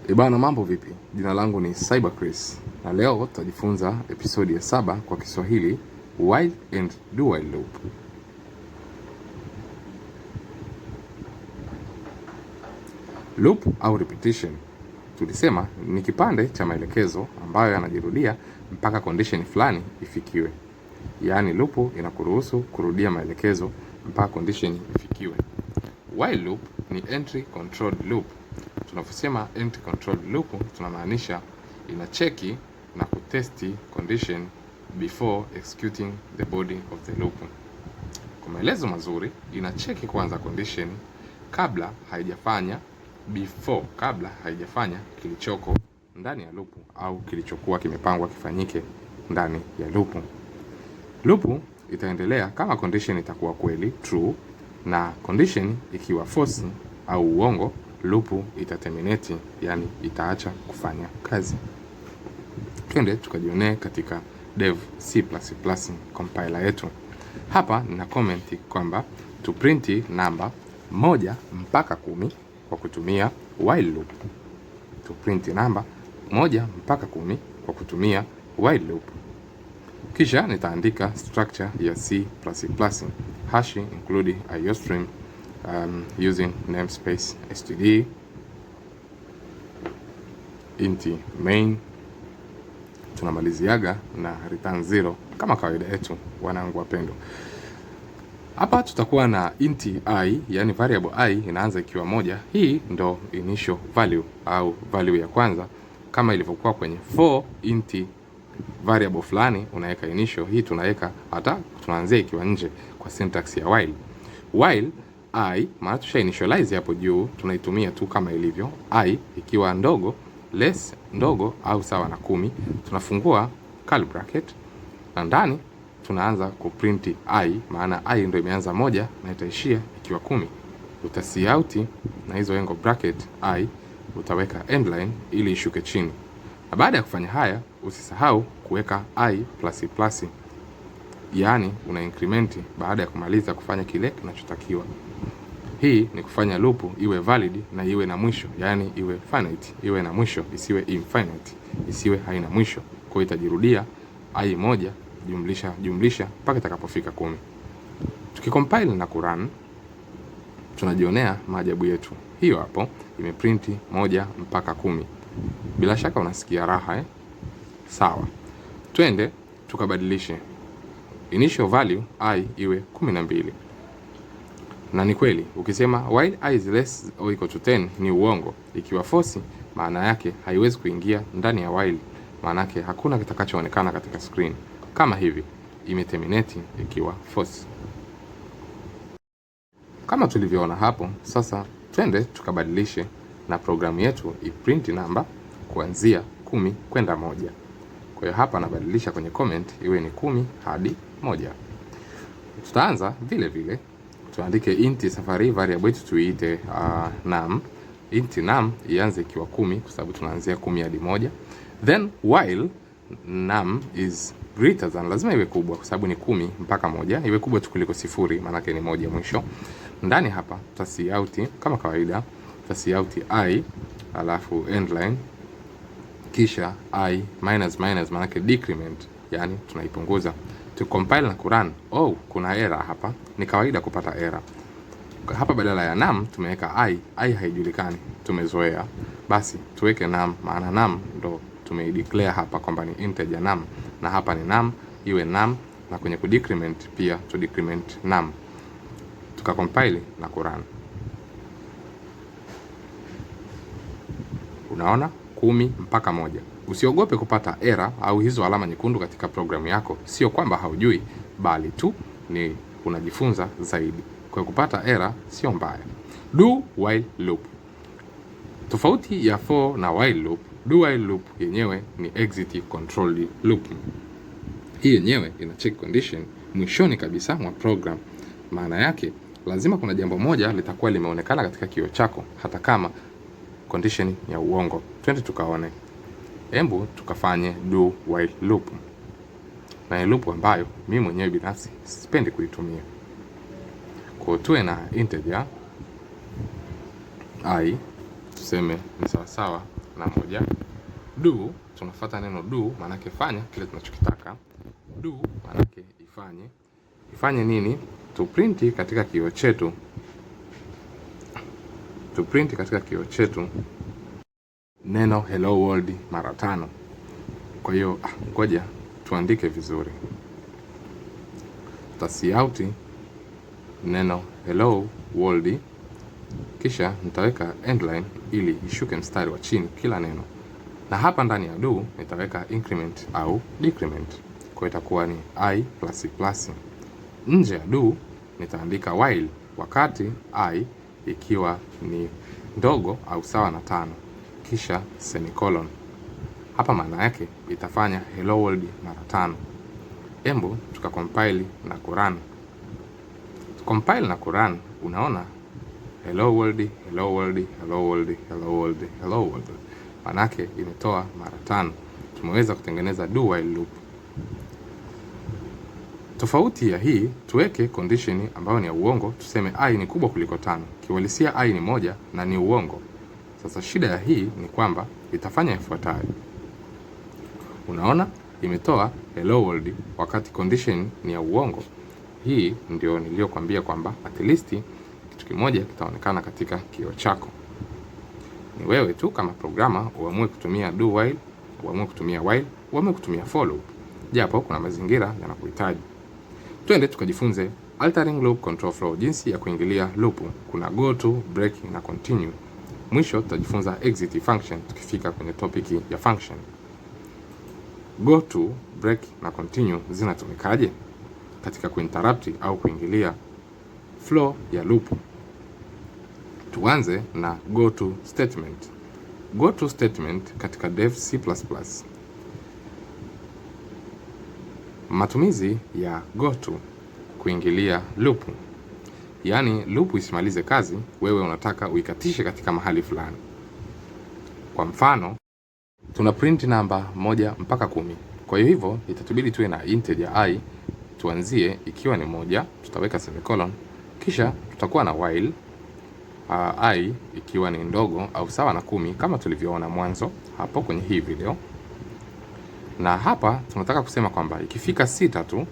Ebana, mambo vipi? Jina langu ni Cyber Chris na leo tutajifunza episodi ya 7 kwa Kiswahili, while and do while loop. Loop au repetition tulisema ni kipande cha maelekezo ambayo yanajirudia mpaka condition fulani ifikiwe. Yaani loop inakuruhusu kurudia maelekezo mpaka condition ifikiwe. While loop ni entry controlled loop. Tunaposema entry controlled loop tunamaanisha inacheki na kutesti condition before executing the body of the loop. Kwa maelezo mazuri, inacheki kwanza condition kabla haijafanya before, kabla haijafanya kilichoko ndani ya loop au kilichokuwa kimepangwa kifanyike ndani ya loop. Loop itaendelea kama condition itakuwa kweli true, na condition ikiwa false au uongo, loop itaterminate, yani itaacha kufanya kazi. Twende tukajionee katika Dev C++ compiler yetu. Hapa nina comment kwamba tu print namba 1 mpaka 10 kwa kutumia while loop. Tu print namba 1 mpaka 10 kwa kutumia while loop. Kisha nitaandika structure ya C++, hash include iostream, using namespace std, int main, tunamaliziaga na return 0 kama kawaida yetu, wanangu wapendwa. Hapa tutakuwa na int i, yani variable i inaanza ikiwa 1. Hii ndo initial value au value ya kwanza, kama ilivyokuwa kwenye for int variable fulani unaweka initial. Hii tunaweka hata tunaanzia ikiwa nje kwa syntax ya while. While i, maana tusha initialize hapo juu, tunaitumia tu kama ilivyo. I ikiwa ndogo, less ndogo au sawa na 10, tunafungua curly bracket na ndani tunaanza kuprint i, maana i ndio imeanza 1 na itaishia ikiwa 10. Uta cout na hizo angle bracket i, utaweka end line ili ishuke chini. Na baada ya kufanya haya, usisahau kuweka i plus plus, yaani una increment baada ya kumaliza kufanya kile kinachotakiwa. Hii ni kufanya loop iwe valid na iwe na mwisho, yaani iwe finite, iwe na mwisho, isiwe infinite, isiwe haina mwisho. Kwa hiyo itajirudia i 1 jumlisha jumlisha mpaka itakapofika 10. Tukicompile na kurun tunajionea maajabu yetu. Hiyo hapo imeprinti 1 mpaka 10. Bila shaka unasikia raha, eh? Sawa, twende tukabadilishe initial value i iwe 12. Na ni kweli ukisema while i is less or equal to 10 ni uongo. Ikiwa false, maana yake haiwezi kuingia ndani ya while, maana yake hakuna kitakachoonekana katika screen. Kama hivi imeterminate ikiwa false, kama tulivyoona hapo. Sasa twende tukabadilishe na programu yetu iprint namba kuanzia 10 kwenda 1. Kwa hiyo hapa nabadilisha kwenye comment iwe ni 10 hadi 1. Tutaanza vile vile, tuandike int, safari variable yetu tuiite num. Int num ianze ikiwa 10 kwa sababu tunaanzia 10 hadi 1. Then while num is greater than, lazima iwe kubwa kwa sababu ni 10 mpaka 1, iwe kubwa tu kuliko 0, maana ni 1 mwisho. Ndani hapa tuta cout kama kawaida, tuta cout i alafu end line, kisha i minus minus, maana decrement, yani tunaipunguza. Tu compile na kurun. Oh, kuna error hapa. Ni kawaida kupata error hapa. Badala ya num tumeweka i, i haijulikani, tumezoea. Basi tuweke num, maana num ndo tumeideclare hapa kwamba ni integer num, na hapa ni num, iwe num, na kwenye kudecrement pia tu decrement num. Tuka compile na kurun. Unaona 10 mpaka 1. Usiogope kupata error au hizo alama nyekundu katika programu yako. Sio kwamba haujui, bali tu ni unajifunza zaidi. Kwa kupata error sio mbaya. Do while loop. Tofauti ya for na while loop, do while loop yenyewe ni exit controlled loop. Hii yenyewe ina check condition mwishoni kabisa mwa program. Maana yake lazima kuna jambo moja litakuwa limeonekana katika kioo chako hata kama condition ya uongo. Twende tukaone. Embu tukafanye do while loop, na ni loop ambayo mimi mwenyewe binafsi sipendi kuitumia. Kwa tuwe na integer i, tuseme ni sawasawa na moja. Do, tunafuata neno do, maanake fanya kile tunachokitaka. Do maanake ifanye. Ifanye nini? Tuprint katika kioo chetu, tuprint katika kioo chetu neno hello world mara tano. Kwa hiyo ngoja tuandike vizuri, tuta neno hello world, kisha nitaweka endline ili ishuke mstari wa chini kila neno, na hapa ndani ya do nitaweka increment au decrement, kwa itakuwa ni i plus plus. Nje ya do nitaandika while, wakati i ikiwa ni ndogo au sawa na 5, kisha semicolon. Hapa maana yake itafanya hello world mara 5. Embu tukacompile na kurun. Compile na kurun, unaona hello world, hello world, hello world, hello world, hello world. Manake imetoa mara 5. Tumeweza kutengeneza do while loop. Tofauti ya hii, tuweke condition ambayo ni ya uongo, tuseme i ni kubwa kuliko 5. Kiuhalisia i ni 1 na ni uongo. Sasa shida ya hii ni kwamba itafanya ifuatayo. Unaona imetoa hello world wakati condition ni ya uongo. Hii ndio niliyokuambia kwamba at least kitu kimoja kitaonekana katika kioo chako. Ni wewe tu kama programa uamue kutumia do while, uamue kutumia while, uamue kutumia for loop, japo kuna mazingira yanakuhitaji. Twende tukajifunze altering loop control flow, jinsi ya kuingilia loop. Kuna go to, break na continue. Mwisho tutajifunza exit function tukifika kwenye topic ya function. Go to, break na continue zinatumikaje katika kuinterrupt au kuingilia flow ya loop? Tuanze na go to statement. Go to statement katika Dev C++. Matumizi ya go to kuingilia loop, yaani loop isimalize kazi, wewe unataka uikatishe katika mahali fulani. Kwa mfano tuna print namba 1 mpaka 10. Kwa hiyo hivyo itatubidi tuwe na integer i, tuanzie ikiwa ni 1, tutaweka semicolon, kisha tutakuwa na while i ikiwa ni ndogo au sawa na 10 kama tulivyoona mwanzo hapo kwenye hii video. Na hapa tunataka kusema kwamba ikifika 6 tu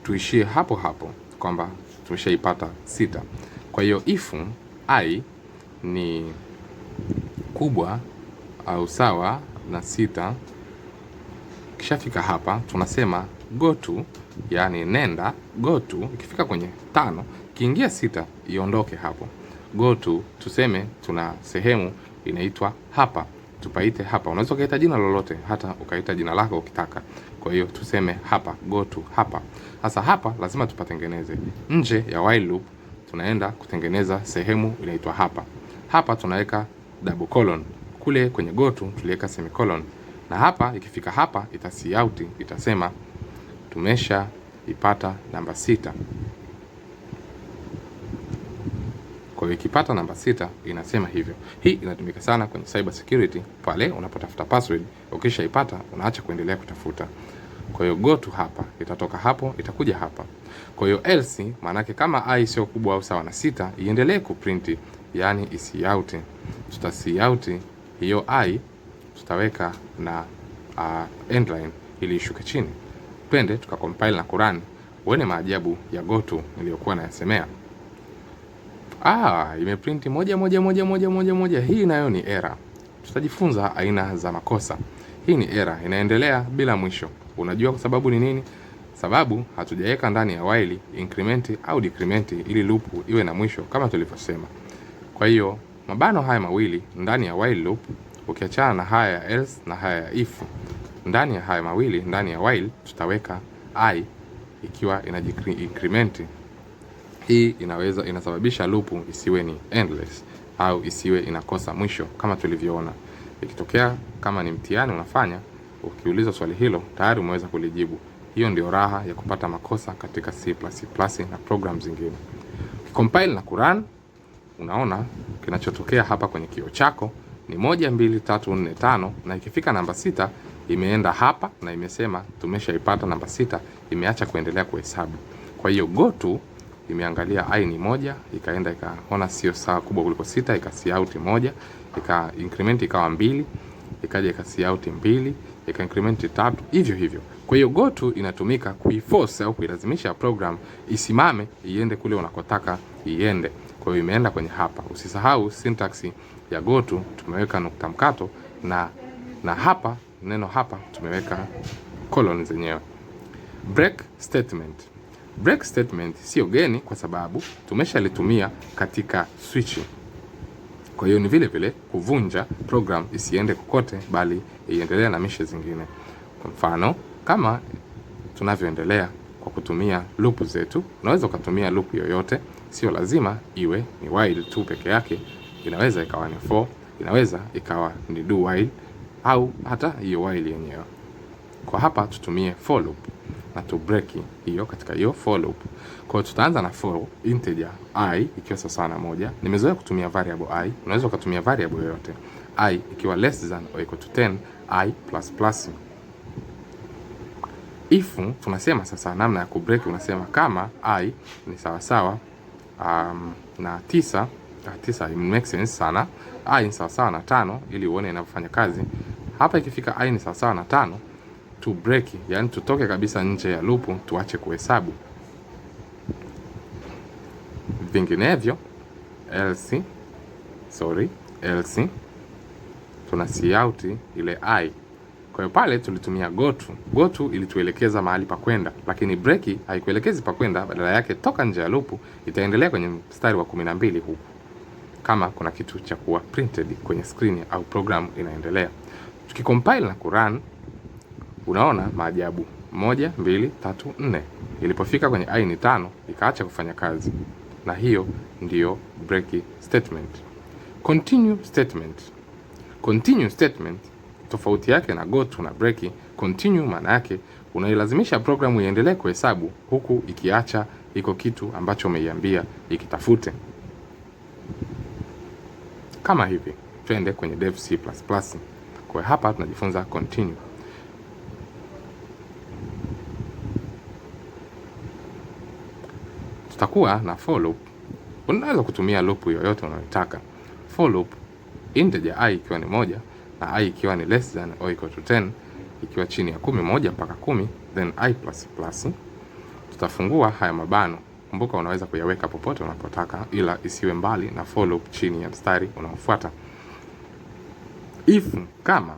tuishie hapo hapo, kwamba tumeshaipata 6. Kwa hiyo if i ni kubwa au sawa na 6, kishafika hapa tunasema go to, yani nenda go to. Ikifika kwenye 5, kiingia 6 iondoke hapo. Go to, tuseme tuna sehemu inaitwa hapa, tupaite hapa. Unaweza ukaita jina lolote, hata ukaita jina lako ukitaka. Kwa hiyo tuseme hapa, go to hapa. Sasa hapa lazima tupatengeneze. Nje ya while loop tunaenda kutengeneza sehemu inaitwa hapa. Hapa tunaweka double colon. Kule kwenye go to tuliweka semicolon. Na hapa ikifika hapa ita cout, itasema tumesha ipata namba 6. Kwa hiyo ikipata namba 6 inasema hivyo. Hii inatumika sana kwenye cyber security, pale unapotafuta password, ukishaipata unaacha kuendelea kutafuta. Kwa hiyo go to hapa, itatoka hapo, itakuja hapa. Kwa hiyo else, maana yake kama i sio kubwa au sawa na 6, iendelee kuprint, yani isi out. Tuta cout hiyo i, tutaweka na endline ili ishuke chini. Twende tukacompile na kurun, uone maajabu ya go to niliyokuwa nayasemea. Imeprint 1 1 1 1 1 1. Hii nayo ni error. Tutajifunza aina za makosa. Hii ni error, inaendelea bila mwisho. Unajua kwa sababu ni nini? Sababu hatujaweka ndani ya while increment au decrement ili loop iwe na mwisho kama tulivyosema. Kwa hiyo mabano haya mawili ndani ya while loop, ukiachana na haya ya else na haya ya if, ndani ya haya mawili ndani ya while tutaweka i ikiwa ina increment. Hii inasababisha loop isiwe ni endless au isiwe inakosa mwisho kama tulivyoona. Ikitokea kama ni mtihani unafanya, ukiulizwa swali hilo tayari umeweza kulijibu. Hiyo ndio raha ya kupata makosa katika C++ na program zingine. Compile na kurun, unaona kinachotokea hapa kwenye kioo chako ni 1 2 3 4 5, na ikifika namba 6 imeenda hapa na imesema tumeshaipata namba 6, imeacha kuendelea kuhesabu. Kwa hiyo go to imeangalia i ni 1, ikaenda ikaona sio sawa kubwa kuliko 6, ika cout 1, ika increment ikawa 2, ikaja ika cout 2, ika increment 3, hivyo hivyo. Kwa hiyo go to inatumika kuiforce au kuilazimisha program isimame iende kule unakotaka iende. Kwa hiyo imeenda kwenye hapa. Usisahau syntax ya go to, tumeweka nukta mkato na hapa neno hapa tumeweka colon zenyewe. Break statement. Break statement sio geni kwa sababu tumeshalitumia katika switch. Kwa hiyo ni vile vile kuvunja program isiende kokote, bali iendelee na mishe zingine. Kwa mfano kama tunavyoendelea kwa kutumia loop zetu, unaweza ukatumia loop yoyote, sio lazima iwe ni while tu peke yake. Inaweza ikawa ni for, inaweza ikawa ni do while au hata hiyo while yenyewe. Kwa hapa tutumie for loop na tu break hiyo katika hiyo for loop. Kwa hiyo tutaanza na for integer i ikiwa sawa na 1. Nimezoea kutumia variable i, unaweza ukatumia variable yoyote. I ikiwa less than or equal to 10, i plus plus. If tunasema sasa namna ya kubreak, unasema kama i ni sawa sawa na 9, 9 make sense sana. I ni sawa sawa na 5 ili uone inavyofanya kazi. Hapa ikifika i ni sawa sawa na 5 tu break, yani tutoke kabisa nje ya loop, tuache kuhesabu. Vinginevyo else, sorry, else tuna cout ile i. Kwa hiyo pale tulitumia go to. Go to ilituelekeza mahali pa kwenda, lakini break haikuelekezi pa kwenda, badala yake toka nje ya loop itaendelea kwenye mstari wa 12 huku, kama kuna kitu cha kuwa printed kwenye screen au program inaendelea. Tukicompile na kurun, unaona maajabu: 1, 2, 3, 4. Ilipofika kwenye i ni 5 ikaacha kufanya kazi, na hiyo ndiyo break statement. Continue statement. Continue statement tofauti yake na go to na break, continue maana yake unailazimisha programu iendelee kuhesabu huku ikiacha iko kitu ambacho umeiambia ikitafute. Kama hivi, twende kwenye Dev C++. Kwa hapa tunajifunza continue. Tutakuwa na for loop. Unaweza kutumia loop yoyote unayotaka. For loop integer i ikiwa ni 1 na i ikiwa ni less than or equal to 10, ikiwa chini ya 10, 1 mpaka 10, then i plus plus. Tutafungua haya mabano. Kumbuka unaweza kuyaweka popote unapotaka, ila isiwe mbali na for loop chini ya mstari unaofuata. If kama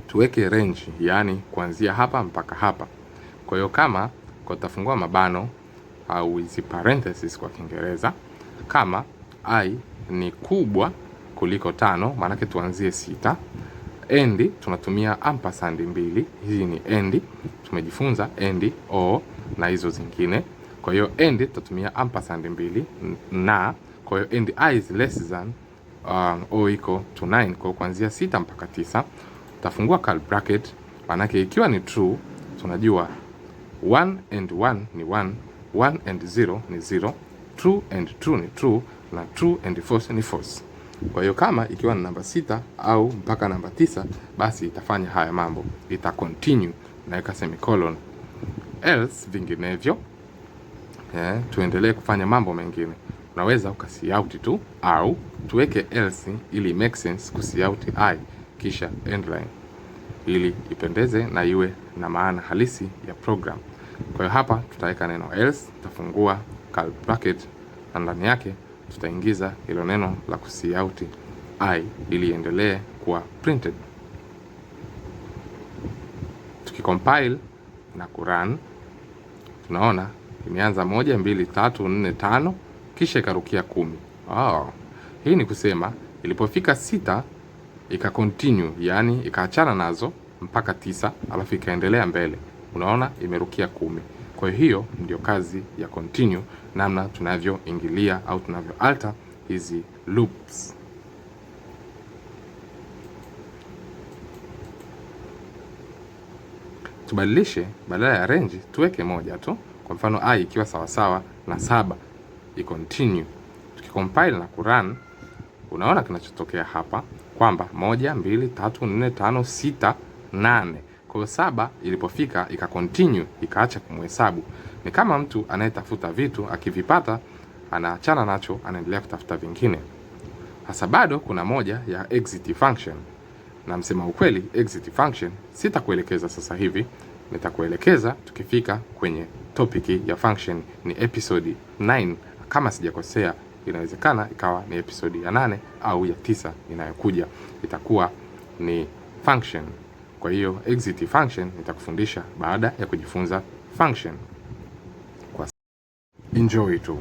tuweke range, yani kuanzia hapa mpaka hapa. Kwa hiyo kama kwa tutafungua mabano au hizi parenthesis kwa Kiingereza, kama i ni kubwa kuliko 5, maanake tuanzie 6, and tunatumia ampersand 2, hizi ni and, tumejifunza and o na hizo zingine. Kwa hiyo and tutatumia ampersand 2 na kwa hiyo and i is less than o equal to 9, kwa kuanzia 6 mpaka 9. Tutafungua curly bracket, maanake ikiwa ni true tunajua 1 and 1 ni 1, 1 and 0 ni 0, true and true ni true na true and false ni false. Kwa hiyo kama ikiwa ni namba 6 au mpaka namba 9, basi itafanya haya mambo, ita continue, naweka semicolon. Else vinginevyo, tuendelee kufanya mambo mengine. Unaweza ukacout tu au tuweke else ili make sense kucout i kisha endline ili ipendeze na iwe na maana halisi ya program. Kwa hiyo hapa tutaweka neno else, tutafungua curly bracket na ndani yake tutaingiza hilo neno la kucout i ili iendelee kuwa printed. Tukicompile na kurun, tunaona imeanza 1, 2, 3, 4, 5 kisha ikarukia 10. Oh, hii ni kusema ilipofika 6 ika continue, yani ikaachana nazo mpaka 9 alafu ikaendelea mbele. Unaona imerukia 10. Kwa hiyo ndio kazi ya continue, namna tunavyoingilia au tunavyo alter hizi loops. Tubadilishe, badala ya range tuweke moja tu. Kwa mfano i ikiwa sawasawa na 7 i continue. Tukicompile na kurun, unaona kinachotokea hapa kwamba 1, 2, 3, 4, 5, 6, 8. Kwa hiyo 7 ilipofika ika continue, ikaacha kumhesabu. Ni kama mtu anayetafuta vitu, akivipata anaachana nacho, anaendelea kutafuta vingine. Sasa bado kuna moja ya exit function, na msema ukweli, exit function sitakuelekeza sasa hivi, nitakuelekeza tukifika kwenye topic ya function, ni episode 9 kama sijakosea. Inawezekana ikawa ni episode ya 8 au ya 9 inayokuja, itakuwa ni function. Kwa hiyo exit function nitakufundisha baada ya kujifunza function. Kwa enjoy tu.